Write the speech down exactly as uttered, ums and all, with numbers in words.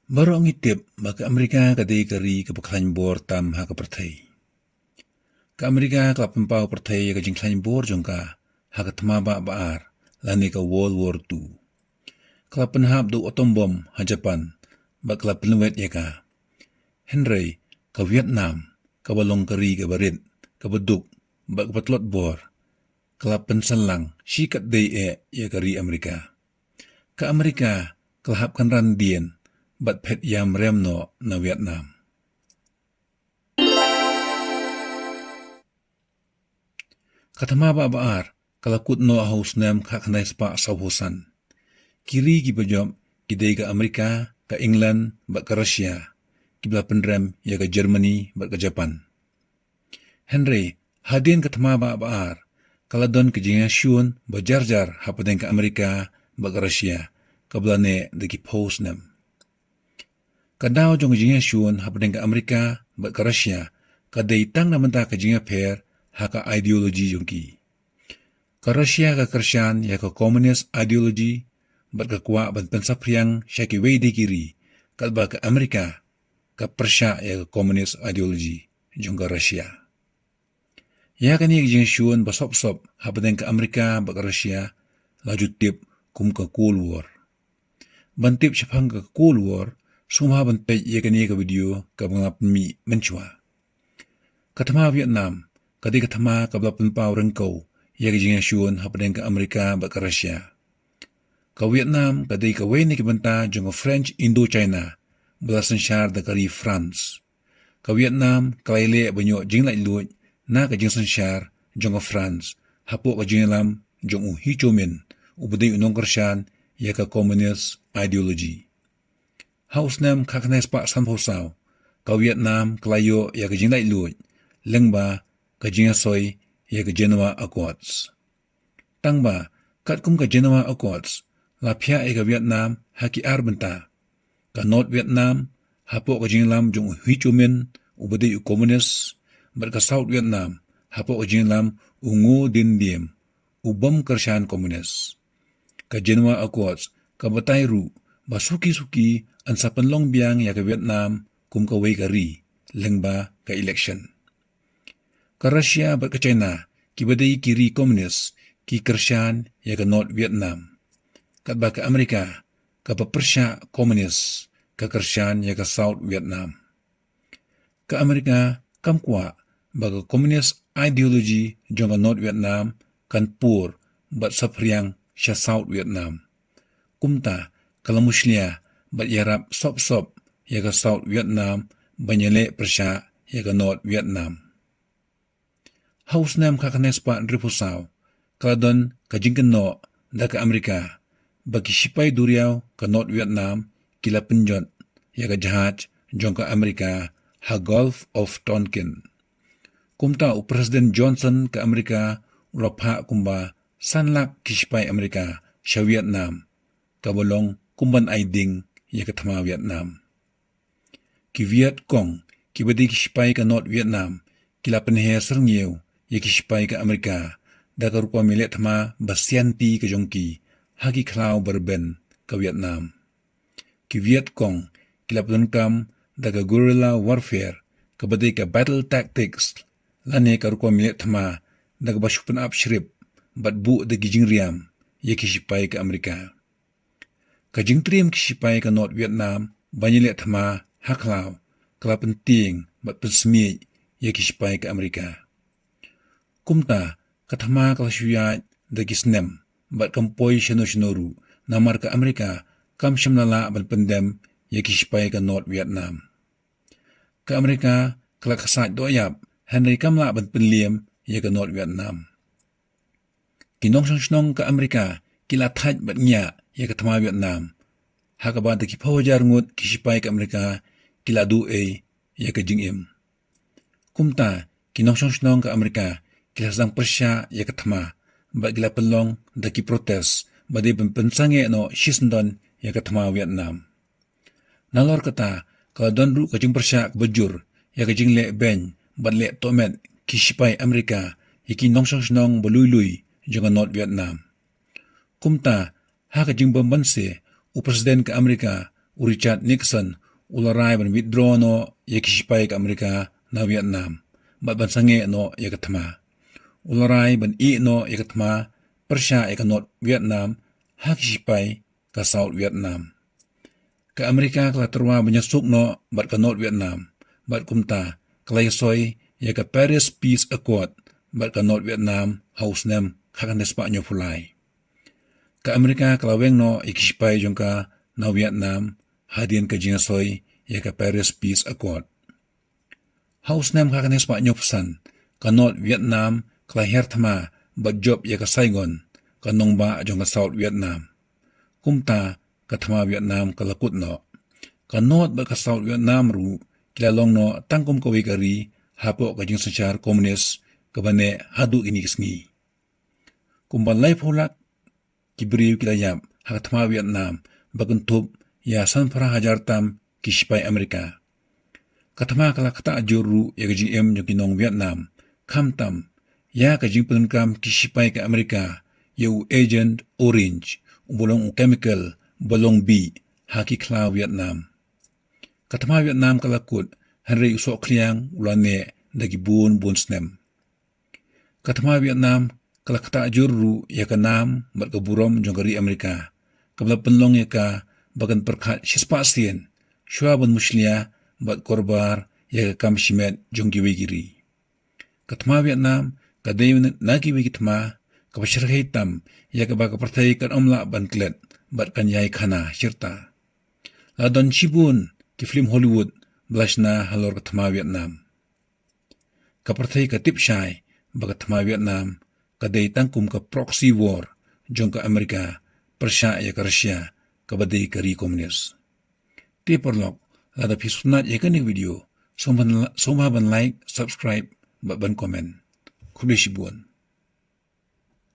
Baroh ngi tip ba ka Amerika ka dei ka ri kaba khlaiñ bor tam ha ka pyrthei. Ka Amerika ka la pynpaw pyrthei ïa ka jingkhlaiñ bor jong ka ha ka thma bah ba ar lane ka World War Two. Ka la pynhap da u atom bom ha Japan bad ka la pynwet ïa ka. Hynrei ka Vietnam, kaba long ka ri kaba rit, kaba duk bad kaba tlot bor, ka la pynsanlang shi katdei eh ïa ka ri Amerika. Ka Amerika ka la hap kynran dien bad phet ïam rem noh na Vietnam. Ka thma bah ba ar ka la kut noh ha u snem khatkhyndai spah sawphew san. Ki ri kiba jop ki dei ka Amerika, ka England bad ka Russia, kiba la pynrem ïa ka Germany bad ka Japan. Hynrei hadien ka thma bah ba ar ka la don ka jingïashun ba jar jar hapdeng ka Amerika bad ka Russia, kaba la neh da ki phew snem. Ka daw jong ka jingïashun hapdeng ka Amerika bad ka Russia ka dei tang na bynta ka jingïapher ha ka ideology jong ki. Ka Russia ka kyrshan ïa ka communist ideology bad ka kwah ban pynsaphriang sha kiwei de ki ri, katba ka Amerika ka pyrshah ïa ka communist ideology jong ka Russia. Ïa kane ka jingïashun ba sop sop hapdeng ka Amerika bad ka Russia la ju tip kum ka Cold War. Ban tip shaphang ka Cold War, sngewbha ban peit ïa kane ka video kaba nga la pynmih mynshuwa. Ka thma Vietnam ka dei ka thma kaba la pynpaw ryngkew ïa ka jingïashun hapdeng ka Amerika bad ka Russia. Ka Vietnam ka dei kawei na ki bynta jong ka French Indochina ba la synshar da ka ri France. Ka Vietnam ka la ïaleh ban ïoh jinglaitluid na ka jingsynshar jong ka France hapoh ka jingïalam jong u Ho Chi Minh, uba dei u nongkyrshan ïa ka communist ideology. Ha u snem khatkhyndai spah sanphew saw, ka Vietnam ka la ïoh ïa ka jinglaitluid lyngba ka jingïasoi ïa ka Genoa Accords. Tangba katkum ka Genoa Accords la phiah ïa ka Vietnam ha ki ar bynta. Ka North Vietnam hapoh ka jingïalam jong u Ho Chi Minh, uba dei u komunis, bad ka South Vietnam hapoh ka jingïalam u Ngo Dinh Diem, u bym kyrshan komunis. Ka Genoa Accords ka batai ruh ba suki suki yn sa pynlong biang ïa ka Vietnam kum kawei ka ri lyngba ka election. Ka Russia bad ka China, kiba dei ki ri komunis, ki kyrshan ïa ka North Vietnam. Katba ka Amerika, kaba pyrshah komunis, ka kyrshan ïa ka South Vietnam. Ka Amerika kam kwah ba ka communist ideology jong ka North Vietnam kan pur bad saphriang sha South Vietnam. Kumta ka la mushlia bad ïarap sop sop ïa ka South Vietnam ban ïaleh pyrshah ïa ka North Vietnam. Ha u snem khatkhyndai spah hynriewphew saw ka la don ka jingkynnoh da ka Amerika ba ki shipai duriaw ka North Vietnam ki la pynjot ïa ka jahaj jong ka Amerika ha Gulf of Tonkin. Kumta u President Johnson ka Amerika u la phah kumba san lak ki shipai Amerika sha Vietnam, kaba long kum ban ai ding ïa ka thma Vietnam. Ki Viet Cong, kiba dei ki shipai ka North Vietnam, ki la pynher syrngiew ïa ki shipai ka Amerika da ka rukom ïaleh thma ba sianti ka jong ki ha ki khlaw ba rben ka Vietnam. Ki Viet Cong ki la pyndonkam da ka guerrilla warfare, kaba dei ka battle tactics, lane ka rukom ïaleh thma da kaba shu pynap shrip bad buh da ki jingriam ïa ki shipai ka Amerika. Ka jingtriem ki shipai ka North Vietnam ban ïaleh thma ha khlaw ka la pyntieng bad pynsmiej ïa ki shipai ka Amerika. Kumta ka thma ka la shu ïaid da ki snem bad kam poi shano shano ruh, namar ka Amerika kam shym la lah ban pyndem ïa ki shipai ka North Vietnam. Ka Amerika ka la ksaid doh ïap, hynrei kam lah ban pynliem ïa ka North Vietnam. Ki nongshong shnong ka Amerika ki la thait bad ngiah ïa ka thma Vietnam, ha kaba da ki phew hajar ngut ki shipai ka Amerika ki la duh ei ïa ka jingim. Kumta ki nongshong shnong ka Amerika ki la sdang pyrshah ïa ka thma bad ki la pynlong da ki protest ba dei ban pynsangeh noh shisyndon ïa ka thma Vietnam. Nalor kata ka la don ruh ka jingpyrshah kaba jur ïa ka jingleh beiñ bad leh tohmet ki shipai Amerika ïa ki nongshong shnong ba lui lui jong ka North Vietnam. Kumta ha ka jingbym banse, u President ka Amerika, u Richard Nixon u la rai ban withdraw noh ïa ki shipai ka Amerika na Vietnam bad ban sangeh noh ïa ka thma. U la rai ban ïeh noh ïa ka thma pyrshah ïa ka North Vietnam ha ki shipai ka South Vietnam. Ka Amerika ka la tyrwa ban ïasuk noh bad ka North Vietnam bad kumta ka la ïasoi ïa ka Paris Peace Accord bad ka North Vietnam ha u snem khatkhynde spah hynñiewphew lai. Ka Amerika ka la weng noh ïa ki shipai jong ka na Vietnam hadien ka jingïasoi ïa ka Paris Peace Accord. Ha u snem khatkhynde spah hynñiewphew san, ka North Vietnam ka la hiar thma bad jop ïa ka Saigon, ka nongbah jong ka South Vietnam. Kumta ka thma Vietnam ka la kut noh. Ka North bad ka South Vietnam ruh ki la long noh tang kum kawei ka ri hapoh ka jingsynshar komunis kaba neh haduh kine ki sngi. Kumba laiphew lak ki briew ki la ïap ha ka thma Vietnam ba kynthup ïa sanphew hajar tam ki shipai Amerika. Ka thma ka la ktah jur ruh ïa ka jingim jong ki nong Vietnam, khamtam ïa ka jingpyndonkam ki shipai ka Amerika ïa u Agent Orange, uba long u chemical ba long bih ha ki khlaw Vietnam. Ka thma Vietnam ka la kut, hynrei u sohkhliang u la neh da ki bun bun snem. Ka thma Vietnam ka la ktah jur ruh ïa ka nam bad ka burom jong ka ri Amerika, kaba la pynlong ïa ka ba kan pyrkhat shispah sien shuwa ban mushlia bad korbar ïa ka kam shimet jong kiwei ki ri. Ka thma Vietnam ka dei na kiwei ki thma kaba shyrkhei tam ïa kaba ka pyrthei kan ym lah ban klet bad kan ïai khana shirta. La don shibun ki film Hollywood ba la shna halor ka thma Vietnam. Ka pyrthei ka tip shai ba ka thma Vietnam ka dei tang kum ka proxy war jong ka Amerika pyrshah ïa ka Russia kaba dei ka ri komunis. Te paralok, lada phi sngewtynnat ïa kane ka video, sngewbha ban, sngewbha ban like, subscribe bad ban comment. Khublei shibun.